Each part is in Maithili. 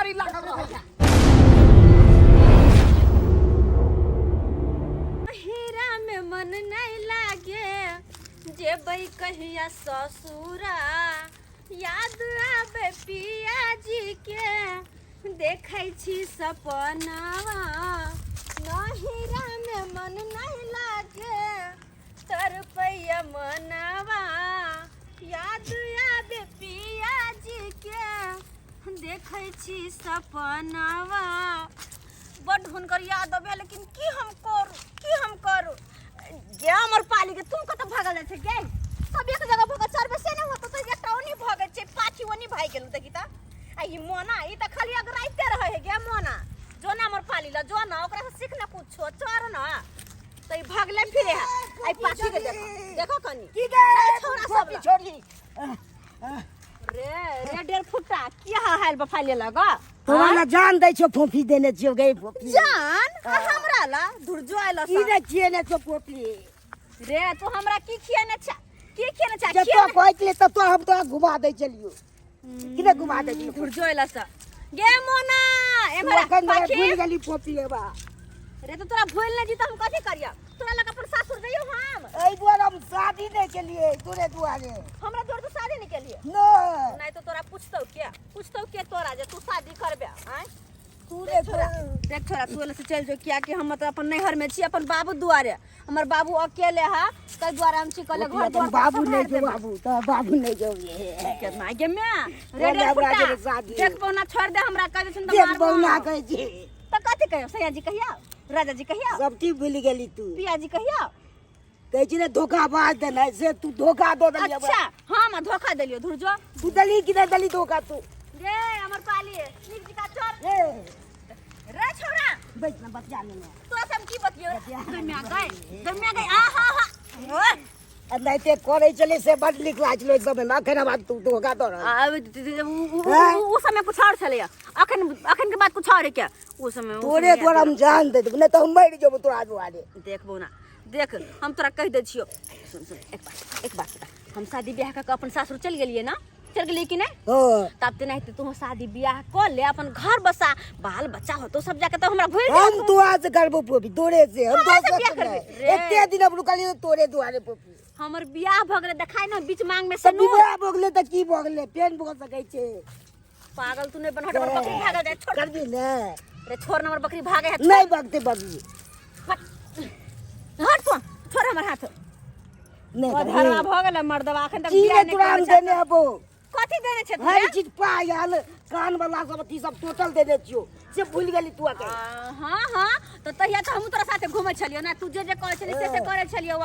घड़ी लागल रहै। हीरा में मन नहीं लागे, जेबै कहिया ससुरा, याद आबे पिया जी के, देखै छी सपनावा। नहिरा में मन नहीं लागे, तरपैया मनावा, याद आबे पिया जी के, देखै छी सपनावा। बड हुनकर याद अबे, लेकिन की हम करू, की हम करू? गे हमर पाली के, तू कतऽ भागल जाइ छै गे? सब एक जगह भगल चरबे से नहि होतो, तऽ एकटा ओनी भगल छै, पाछी ओनी भागि गेलौ। देखी तऽ आ ई मोना, ई तऽ खाली अगराइते रहै है। गे मोना, जो ना हमर पाली ल जो ना, ओकरा से सीख ना कुछो, चर ना। तऽ ई भागले फिरे है। आई पाछी के देखो, देखो कनी की गे छोरा सब फोपी छोरी रे रे डेढ़ फुटा, किया हाल बफा ले लगा? तोरा ला जान दै छौ, फोफी देने छियौ गे फोफी। जान आ हमरा ला धुरजो आइल। की ने खिएने छौ फोफी? रे तू हमरा की खिएने छा, की खिएने छा? जब तो कहै छलै तब तो हम तोरा घुमा दै छलियौ कि ने? घुमा दै छलियौ। धुरजो आइल स। गे मोना, एमहर अखन पाखी। भूल गेली फोफी हेबा। रे तो तोरा भूल नहीं जी तो हम कथी करिया? तोरा लग अपन सासुर जइयो हम? एहि दुआरे हम शादी नहि केलियै तोरे दुआरे। हमरा दुआरे तू शादी नहीं केलिए? नहि। नहीं तो तोरा पूछतौ के, पूछतौ के तोरा जे तू शादी करबे? आँय तू देख छोरा, देख छोरा, तू एले से चल जो, किया कि हम मतलब अपन नैहर में छी, अपन बाबू दुआरे। हमर बाबू अकेले है, ताहि दुआरे हम छी कहले घर द्वार बाबू नहीं जो, बाबू तो बाबू नहीं जो। केतना गे मैं रे रे हमरा फुटा के शादी। देख पौना, छोड़ दे हमरा, कह देछन त देख मारबो। बौना कहै छी। त कथी कहियो? सैया जी कहिया, राजा जी कहिया? सब चीज भूलि गेली तू। पिया जी कहिया? कहै छी ने धोखाबाज देनाइ से तू धोखा दऽ देली हमरा। अच्छा, हम धोखा देलियो? धुर जो। तू देली कि नहि देली धोखा तू? रे हमर पाली नीक जिका चल। ए रे छोरा, बैठ ना, बतिया लेने। तोरा सब की बतियो? गम्या गए, गम्या गए, आ हा हा। आ नहि ते करै छलै से बड नीक लागै छलै ओहि समयमे, अखन आब तू धोखा दऽ रहल। आ, उ समय कुछ और छलैया, अखन अखन के बात कुछ और है। क्या उ समय उ तोरे समय द्वारा हम जान दे देबो, नहि तऽ हम मरि जेबो तोरा दुआरे। देख बौना, देख, हम तोरा कहि दै छियो, सुन सुन, एक बात, एक बात बता। हम शादी ब्याह कऽ के अपन सासुर चलि गेलियै ना? चलि गेलियै कि नहि? हँ। तब तेनाहिते तू शादी ब्याह कऽ ले, अपन घर बसा, बाल बच्चा होतो सब जाके, तऽ हमरा भूलि हम तोरा से करबो पोपी, तोरे से हम हमरा से दोसर बियाह से नहि। करबी? रे। एते दिन हम रुकलियै तोरे दुआरे पोपी। हमर बियाह भऽ गेलै, देखाय ने बीच मांग में तऽ से नूर। विवाह भऽ गेलै तऽ की भऽ गेलै? पेन भऽ सकै छै। पागल तू नहीं बन, हट, हमर बकरी भागल जाय, छोड़। करबी ने? रे छोड़ न, हमर बकरी भागे है। नहि बगते बकरी। हट हट तू, छोड़ हमर हाथ। नहि अधरवा करबी। भऽ गेलै मर्दवा, अखन तक की बियाह ने नहि तोरा करै हम छै। देने हबो? कथी देने छै तू? हर रे? चीज, पायल, कान वाला सब, अथी सब टोटल देने छियो, से भूल गेली तू अखन। आ, हाँ हाँ, तऽ तहिया तऽ हमहूँ तोरा साथे घूमै छलियौ ने, तू जे जे कहै छली से से करै छलियौ।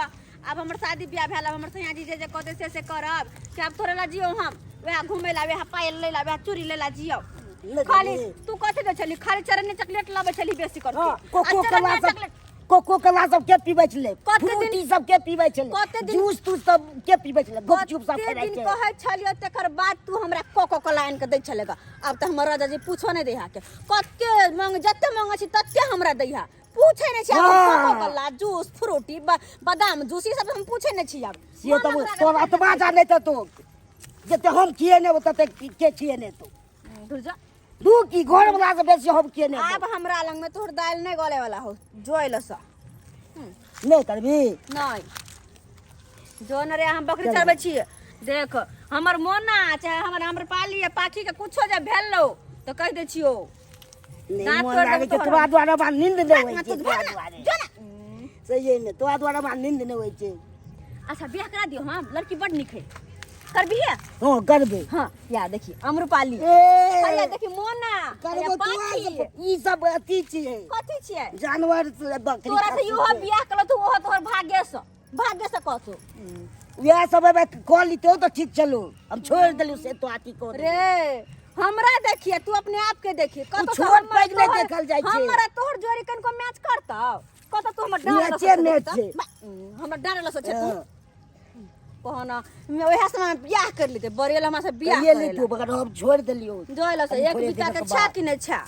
आब हमर शादी बियाह भेल, आब हमर सैया जी जे जे कहतै से से करब कि आब तोरे ला जियौ हम? वएह घूमै ला, वएह पायल लै ला, वएह चूड़ी लै ला जियौ? नहि खाली देबही। तू कथी दै छली? खाली चरनी चॉकलेट लाबै छली बेसी करके। हाँ, कोको आ कोला चरनिया सब चॉकलेट कोको कोला सब के पीबै छलै? कते दिन- फ्रूटी सब के पीबै छलै? कते दिन- जूस तूस सब के पीबै छलै? गुपचुप सब कते खेनाइ दिन छै। कहै छलियौ तकर बाद तू हमरा कोको कोला आनि कऽ दै छलै ग। आब तऽ हमर राजा जी पूछो नहि दैहा के, कते मांग, जते मांगै छी तते हमरा दैहा, पूछै नहि छी आब। हाँ। कोको कोला, जूस, फ्रूटी, बादाम जूस, ई सब हम पूछै नहि छी आब। से तऽ तोर एतबा जानै तऽ तू जते हम खिएने तते के खिएने तू? धुर जा। तू की घर वाला से बेसी हम खिएने? आब हमरा लग में तोहर दालि नहि गले वाला हो, जोइल सँ नहि करबी? नहि, जो न रे, हम बकरी चरबै छियै। देख हमर मोना चाहे हमर हमर पाली या पाखी के कुछो जे भेल लो तऽ कहि दै छियौ। नहि दाँत मोन तोड़ि लागै देबौ छै तोहर। तोरा दुआरे हमरा नींद नहि होइ ना छै। तू तोरा भाग ना, दुआरे जो ना। सहिए ने तोरा दुआरे हमरा नींद नहि होइ छै। अच्छा, बियाह करा दियौ हम, लड़की बड नीक है, करबी है? हँ, करबै। हाँ, या देखी अम्रपाली, ए हैया देखी मोना, हैया करबो तोरा पाखी। से। ई सब अथी छियै। कथी छियै? जानवर से बकरी तोरा से खस्सी इहो छै। बियाह कलो तू, ओहो तोहर भाग्य से, भाग्य से कहतो। उएह सब एहिमे कऽ लितौ तऽ ठीक छलौ, हम छोड़ि देलियौ से तो अथी कऽ देलियौ। रे हमरा देखिए, तू अपने आप के देखिए, कतौ छोट हमर पैघ नहि तोहर- देखल जाइ छै। हमरा तोहर जोड़ी कनिको मैच करतौ? कतौ तू हमर डाँर मैचे मैच छै। हमर डाँर लसो छै तू। हँ। कहो ना, मैं ओएह समय में बियाह कर लेते, बड़े हमरा से बियाह करिए करे लितौ, मगर हम छोड़ि देलियौ। जोइल से एक थोड़े बीता के दिनक छा बाद। कि नहि छा,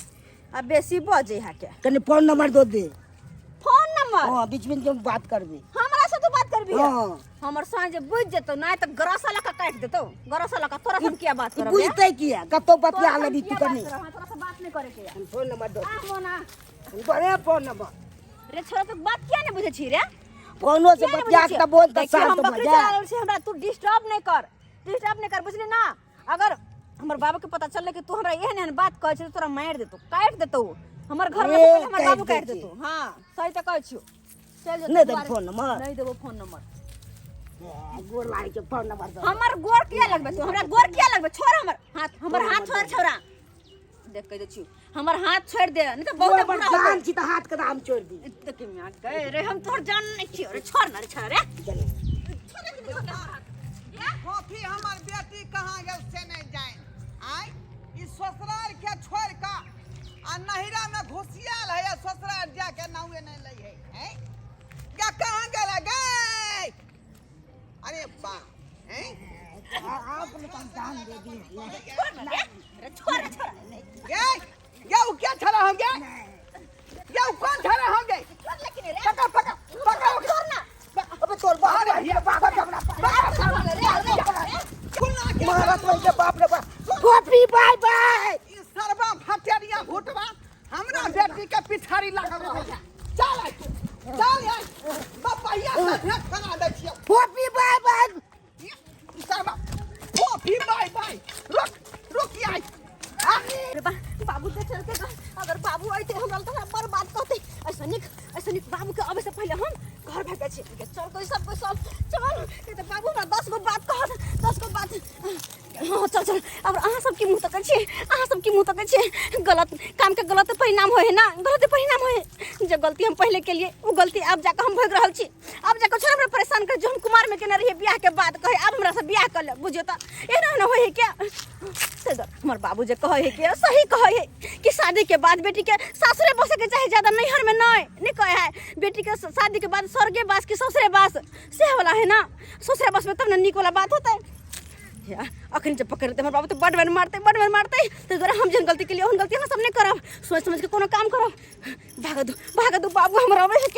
आ बेसी बजे है के। कनि फोन नंबर दऽ दे। Phone number? हँ, बीच बीच में बात करबै। हमरा से तू बात करबी? हँ। हमर साँझ जे बुझ जेतौ नहि तऽ गरसा लऽ कऽ काटि देतौ, गरसा लऽ कऽ। तोरा से हम किया बात ई करब रे? बुझतै किया? कतौ बतिया तोरा से हम लेबी तू किया बात कनि। करब? हाँ, तोरा से बात नहीं करे के या। फोन नंबर दो। आ मोना। बड़े फोन नंबर। रे छोरा, तू बात किया नहीं बुझे छी रे? फोनो से किया नहीं बतिया बुझै के तऽ बोल तऽ देखियौ, शांत हम भऽ बकरी जा। चला रहल छी, हमरा तू डिस्टर्ब नहीं कर, डिस्टर्ब नहीं कर, बुझली ना? अगर हमर बाबू के पता चलले कि तू हमरा एहन एहन बात कहै छै, तोरा मारि देतौ, काटि देतौ। हमर घर में ए, पहिले हमर बाबू काटि काटि दै देतौ। हां, सही तऽ कहै छियौ। चल जो। नहि देब फोन नंबर? नहीं देबो फोन नंबर। गोर लागै छै, फोन नंबर दो। हमर गोर किया लगबे तू? हमरा गोर किया लगबे? छोड़ हमर हाथ, हमर हाथ छोड़। छोड़ा, देख, कह दै छियौ, हमर हाथ छोड़ दे, नहीं तऽ बहुत हमर बुरा होतौ। जान छी तऽ हाथ के तऽ हम छोड़ि दी। देखी मियाँ गए रे, हम तोहर जान नहीं छियौ रे। छोड़ ना रे, छोड़ रे। कथी हमर बेटी कहाँ गेल से नहि जानि। आँय, ई ससुराल के छोड़ि कऽ आ नहिरा में घुसियाल है, आ ससुराल जाके नावे नहि लै है। आँय गे, कहाँ गेल है गे? अरे बा, आँय। आप लोग हम जान दे दी। छोड़ ना रे रे, छोड़ रे, छोड़। गे गे, उ क्या छड़ा हो गे? गे, उ कौन छड़ा हो गे? छोड़ लेकिन रे। पकड़, पकड़, पकड़। छोड़ ना। अबे तोर बाप रे बाप, हमरा छोड़ रे रे रे। खुला के मारत रही के बाप रे बाप। गोपी, बाय बाय। ई सरबा फटेरिया भुटवा हमरा बेटी के पिछाड़ी लागल रहै। चल आइ तू, चल आइ, बपहिया से भेंट करा दै छियौ। गोपी, बाय बाय। ई सरबा फोफी, बाय बाय। रुक, रुक आइ। रे बा, बाबू के चलते गा। अगर बाबू अइते हमरा तऽ हमरा बर्बाद कहते। ऐसा निक, ऐसा निक, बाबू के अबै से पहिले हम घर भागै छी। चल कोई सब, कोई सब चल, नहीं तऽ बाबू हमरा 10 गो बात कहत, 10 गो बात। हाँ, चल चल। अब अहाँ सब की मुँह तकै छी? अहाँ सब की मुँह तकै छी? गलत काम के गलत परिणाम होय है ना, गलत परिणाम होय है। जे गलती हम पहिले केलिए, ओ गलती आब जाके हम भोग रहल छी। आब जाके छोड़, हमरा परेशान कर। जो हम कुमार में केने रहिए, बियाह के बाद कहे आब हमरा से बियाह कर ले। बुझियो तऽ एना एना होय है क्या? से तऽ हमर बाबू जे कहै है कि सही कहै है कि शादी के बाद बेटी के सासुरे बसे के चाही, ज्यादा नैहर में नहीं। नहीं कहे है बेटी के शादी के बाद स्वर्गे बास कि ससुरे बास, से वाला है ना। ससुरे बास में तब ना नीक वाला बात होता है। या अखन जब पकड़ते हमर बाबू तऽ बड बेर मारते, बड बेर मारते। ताहि दुआरे हम जेहन गलती केलियै, ओहन गलती अहाँ सब नहि करब। सोचि समझि के कोनो काम करब। भागऽ दू, भागऽ दू, बाबू हमरा अबै है।